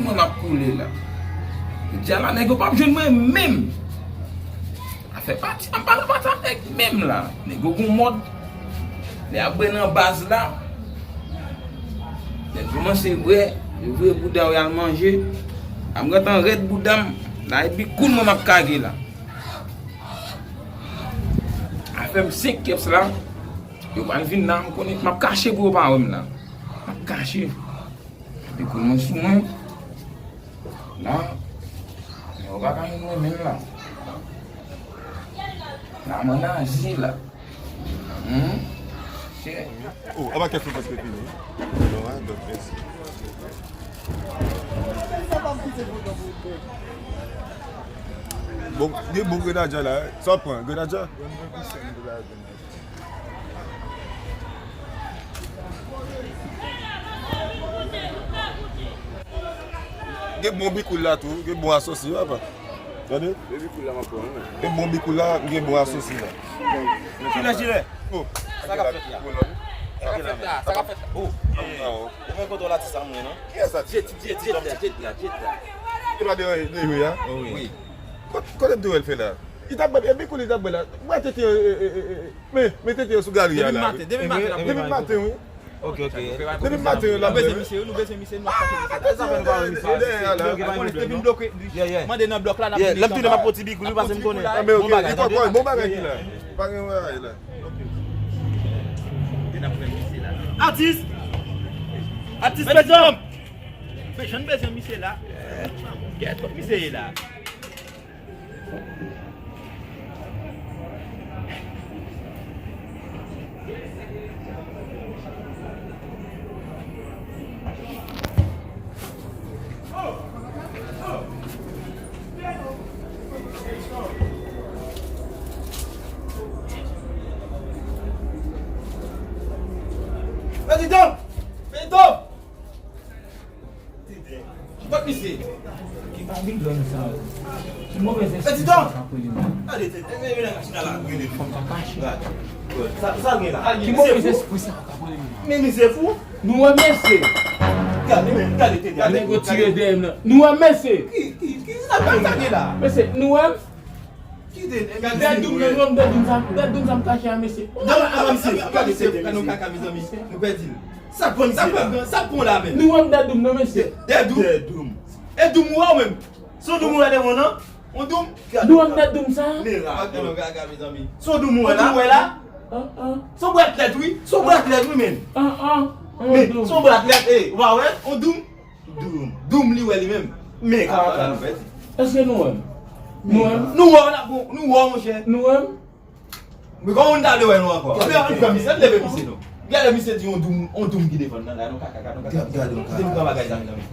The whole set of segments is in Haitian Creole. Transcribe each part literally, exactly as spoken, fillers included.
Mwen m ap koule la. Jodi a la, nèg yo p ap jwenn mwen menm. Afè pati, m pa nan pati ak nèg menm la. Nèg yo gon mòd. Lè y ap bwè nan baz la, nèg yo kòmanse bwè, yo voye bouda yo al manje. A m gentan rèd bouda m. La, epi koul mwen m ap kage la. Afè m senk kèps la, yo pral vin la, m konnen m ap kache pou yo pa wè m la. M ap kache. Epi koul mwen sou mwen. La, men yo pa ka jwenn mwen menm la. La, mwen nan azi la. Hmm? Chè. Oh, anba kèk sou prèske fini. Non, hein, donc, merci. Bon, gen bon grenadya la, hein. Sa w pran, grenadya? Gen bon bikoul la tou, gen bon asosi, papa. Tande? Gen bikoul la, m ap pran, wi. Gen bon bikoul la, gen bon asosi la. Jilè, jilè. Oh. Sa k ap fèt la? Sa k ap fèt la? Sa k ap fèt la? Oh. Ah, oh. Ou mwen kontan la ti sa mwen, non? Kiyès sa? Jet, jet, jet la, jet la, jet la. Li pa de, de, wi, a? Wi. Kot, kote m te wè l fè la? Li t ap bwè, e bikoul li t ap bwè la. Bwè tete, e, e, e, e, e. Men, men tete yo sou galri a la. Depi maten, depi maten, wi. Ok, ok. Depi maten yo la. Nou bezwen misye, nou bezwen misye, nou ap chache misye. Sa fè nou pa wè misye. Depi m bloke, mande nan blòk la, n ap vini. Lè m tounen, m ap pran ti bigou, wi, pase m konnen. Bon bagay, tande. Bon bagay ki la. Pa gen bagay la. Atis! Atis, pezanm! Pezanm bezwen misye la. Kèt, kot misye ye la? Prezidan! Prezidan! Ki pa misye? Ki pa bidon sa yo? Ki movèz espri sa k ap rele menm? Gade tete, men, men nan kachina la, rele fanm sa kache. Sa, sa gen la? Ki movèz espri sa k ap rele menm? Men misye fou. Nou wè mesye. Gade, men, gade tete. Nèg yo tire dèyè m nan. Nou wè mesye. Ki, ki, ki sa, sa gen la? Mesye, nou wè. Kite, eh, gade dèdou m nan, nou wè m dèdou m sa, dèdou m sa m kache a mesye. Gade misye, gade misye, gade yon kaka, mezanmi. Nou pèdi l. Sa pran misye la? Sa pran la menm? Nou wè m dèdou m nan, mesye. Dèdou? Dèdou m. E doum ou wè ou menm? Se yon doum ou wè devan nan? Yon doum? Nou wè m dèdou m sa? Men ra, gade yon kaka, mezanmi. Se yon doum ou wè la? An, an. Se yon bratlèt, wi. Se yon bratlèt, wi, menm. An, an. Men, se yon bratlèt, e, ou pa wè? Yon doum? Doum. Doum li wè li menm. Men kaka nou pèdi. Èske nou wè m? Nou wè m? Nou wè w la, bon, nou wè w, monchè. Nou wè m? Men kòman moun ta vle wè nou ankò? Ann pran misye, ann leve misye non. Gade misye di yon doum, yon doum ki devan nan la, nou kaka, nou kaka. Gade, gade, kite nou pran bagay sa, mezanmi.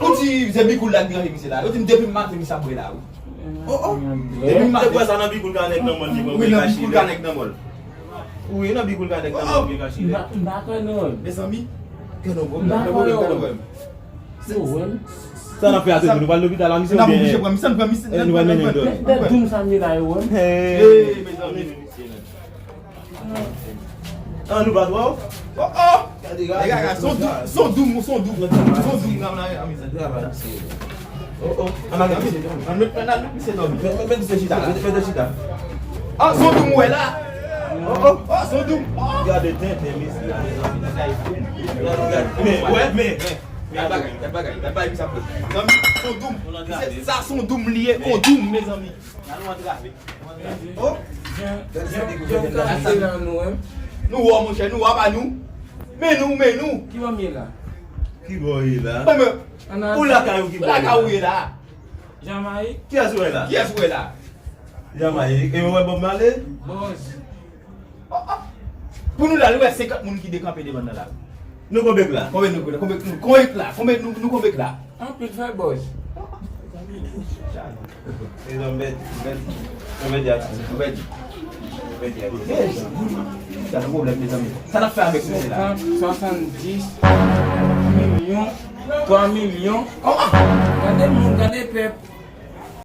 Ou di se bikoul la ki deranje misye la. Yo di m depi maten misye ap bwè la, wi. Oh, oh. Depi maten. Ou wè sa nan bikoul ka nèg nan mòn li pran. Wi, nan bikoul ka nèg nan mòn. Wi, nan bikoul ka nèg nan mòn li kache. M pa, m pa kwè non. Mezanmi, kè nou bon, kè nou bon, kè nou bon. Yo wè m. Sa n ap fè a, se nou pral lopital la, misye oubyen nou pral mennen l dòmi? Dèdou m sa m ye la, yo wè m. Hey, mezanmi. An nou pa twò. Oh, oh. Gade, gade, se yon doum, se yon doum, se yon doum. Se yon doum, nan, nan, nan, mizè. Oh, oh. An al met misye dòmi. An met, an al met misye dòmi. Met, met, met misye chita, met, met misye chita. Ah, se yon doum ou wè la. Oh, oh, oh, se yon doum. Oh. Gade tenten, mesye. Gade, gade. Men, wè, men, men. Gad bagay, gad bagay, gad bagay misye ap fè. Zanmi, se yon doum. Se, sa se yon doum li ye, yon doum, mezanmi. Nan nou antrave. Oh. Nou wè w, monchè, nou wè pa nou. Men nou, men nou. Ki bò m ye la? Ki bò w ye la? Ou lakay ou ki bò w ye la? Lakay ou ye la. Jamayik? Kiyès ou wè la? Kiyès ou wè la? Jamayik. E ou wè Bob Marley? Bòz. Oh, oh. Pou nou la, nou wè senkant moun ki dekanpe devan nan la. Nou konbyen k la? Konbyen nou, konbyen nou, konbyen k la? Konbyen nou, nou konbyen k la? Anpil frè bòz. Mezanmi, mezanmi, mezanmi, mezanmi. Sa se pwoblèm, mezanmi. Sa n ap fè avèk mesye la? Senkant, swasanndis milyon, twa milyon. Oh, oh. Gade moun, gade pèp.